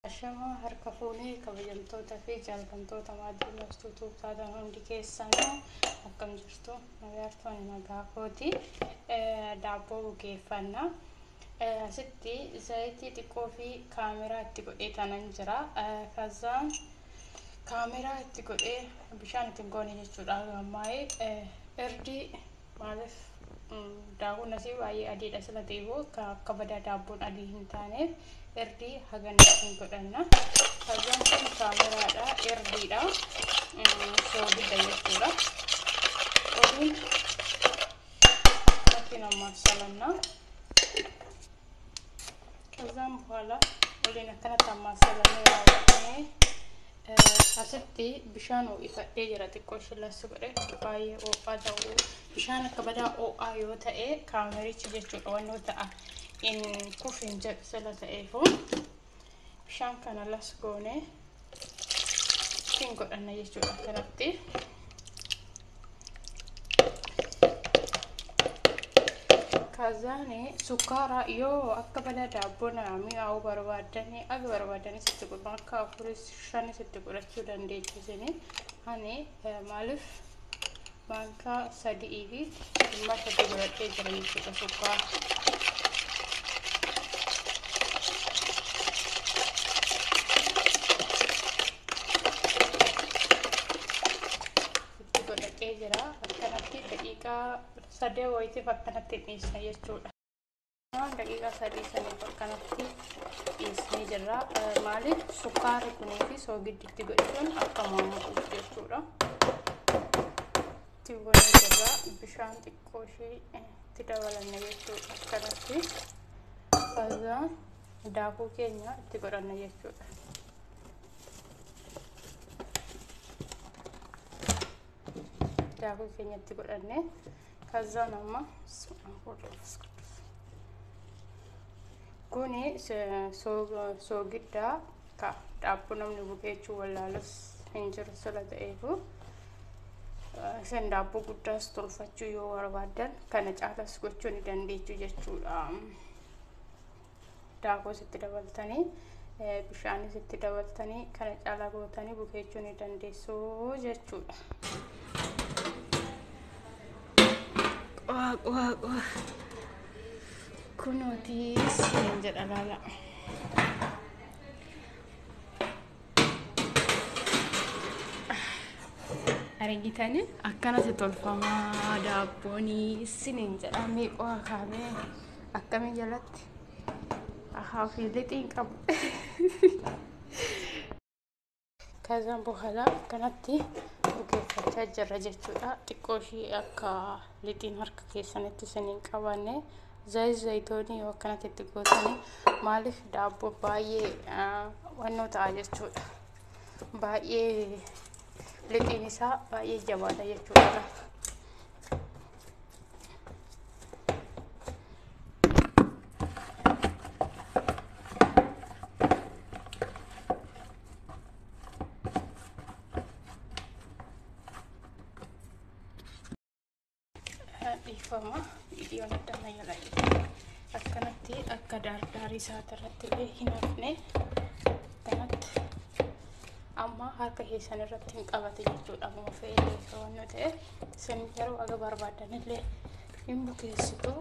Ashamaa harka fuunee kabajamtoota fi jaallatamtoota maatii labsituu taatan hundi keessanuu akkam jirtu? Nagaartoon nagaa kooti. Daabboo bukeeffannaa. Asitti zayitii xiqqoo fi kaameraa itti godhee tanan jira. Kazaan kaameraa itti godhee bishaan itti goone jechuudha. Ammaa'ee irdii maaliif daakuun asii baay'ee adiidha sila ta'eef akka badaa daabboon adii hin taaneef irdii hagana hin godhanna. Kazaan kun kaameraadha, irdiidha, soogidda jechuudha. Oliin akkanatti ammaassalanna. ከዛም በኋላ waliin akkanatti ammaassalannee raawwatnee asitti bishaan ho'ifadhee jira. Xiqqoo shillassi godhe baay'ee ho'aa ta'uu bishaan akka badaa ho'aa yoo ta'e kaamerichi jechuudha wannoo ta'a in kufin jedhu sila ta'eefu bishaan kana las goone ittiin godhanna jechuudha akkanatti. Kazaani sukkaara yoo akka badaa daabboon mi'aawu barbaadanii aga barbaadanis itti godhan akka afuris shanis itti godhachuu dandeessu isin. Ani maaliif maankaa 3 fi dhimma 3 godhadhee jira jechuudha sukkaara. Itti godhadhee jira akkanatti daqiiqaa 3 wayitiif akkanatti dhiisna jechuudha. Daqiiqaa 3 saniif akkanatti dhiisnee jirra. Maaliif sukkaarri kunii fi soogiddi itti godhuun akka maamuquuf jechuudha. Itti goonee jirra. Bishaan xiqqoo ishee itti dabalanna jechuudha akkanatti. Kazaa daakuu keenya itti godhanna jechuudha. Daakuu keenya itti godhanne ከዛን አማ kuni soogidda ka daabboo namni bukeechuu wallaalus hin jiru sila ta'eefu isin daabboo guddaas tolfachuu yoo barbaaddan kana caalas gochuu ni dandeechu jechuudha. Daakuus itti dabaltanii bishaanis itti dabaltanii kana caalaa gootanii bukeechuu ni dandeessu jechuudha. Waa waa kunooti siin jedha laala. Argitanii akkanatti tolfamaa daabboonii isiniin jedha meeqoo kaamee akkamii jalatti ahaa fi lixiin qabu. ከዛም በኋላ akkanatti bukeeffachaa jirra jechuudha. Xiqqoo ishee akka lixiin harka keessanitti isiniin qabanne zayitoonii yoo akkanatti itti gootanii maaliif daabboo baay'ee wannoo ta'a jechuudha. Baay'ee lixiin isaa baay'ee jabaadha jechuudha. Dhiifama viidiyoon addana jala akkanatti akka daardaarii isaati irratti illee hin hafne akkanatti amma harka keessan irratti hin qabate jechuudha. Akkuma fe'ee waan ta'e isin yeroo aga barbaadan illee hin bukeessitu.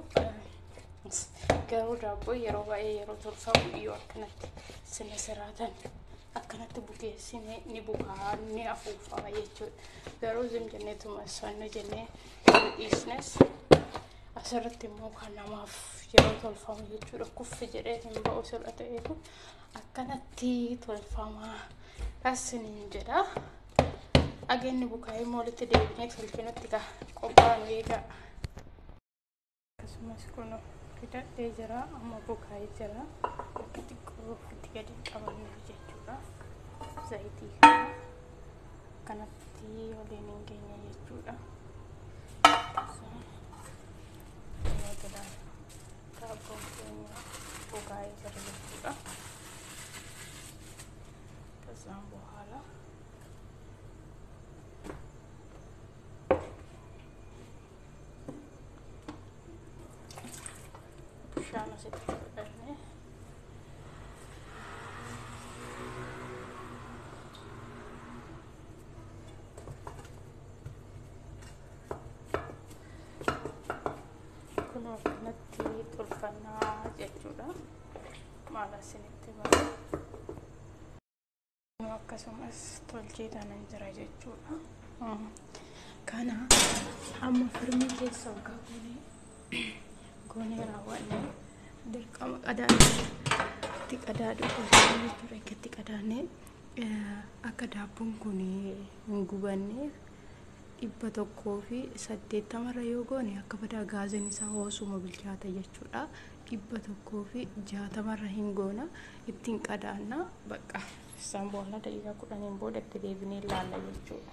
Garuu daabboo yeroo baay'ee yeroo tolfamu yoo akkanatti sina siraatan akkanatti bukeessine ni bukaa ni afuufa jechuudha. Garuu zim jenneetuma sannu jennee dhiisnes asirratti immoo kan namaaf yeroo tolfamu jechuudha. Kuffi jedhee hin ba'u sila ta'eefu akkanatti tolfamaa asiniin jedha. Ageenni bukaa'ee immoo walitti deebinee tolchinutti ka qophaa'an eegaa. Akkasumas kun fidadhee jira amma bukaa'ee jira. Akka xiqqoo ofitti gadi qabannuuf jechuudha. Zayitii kana akkanatti waliin hin geenye jechuudha. Daabboon keenya bukaa'ee jira jechuudha. ከዛም በኋላ bishaan asitti godhanne tolfannaa jechuudha. Maal asinitti bara akkasumas tolchee tanan jira jechuudha. Kana amma firmii keessa waggaa goonee goonee raawwanne dirqama qadaaduu itti qadaaduu qabna jechuudha. Akka itti qadaannee akka daabboon kun hin gubanneef 180rra yoo goone akka badaa gaaziin isaa hoosuma bilchaata jechuudha. 160rra hin goona, ittiin qadaanna, bakka isaan booda daqiiqaa 10n booda itti deebinee ilaalla jechuudha.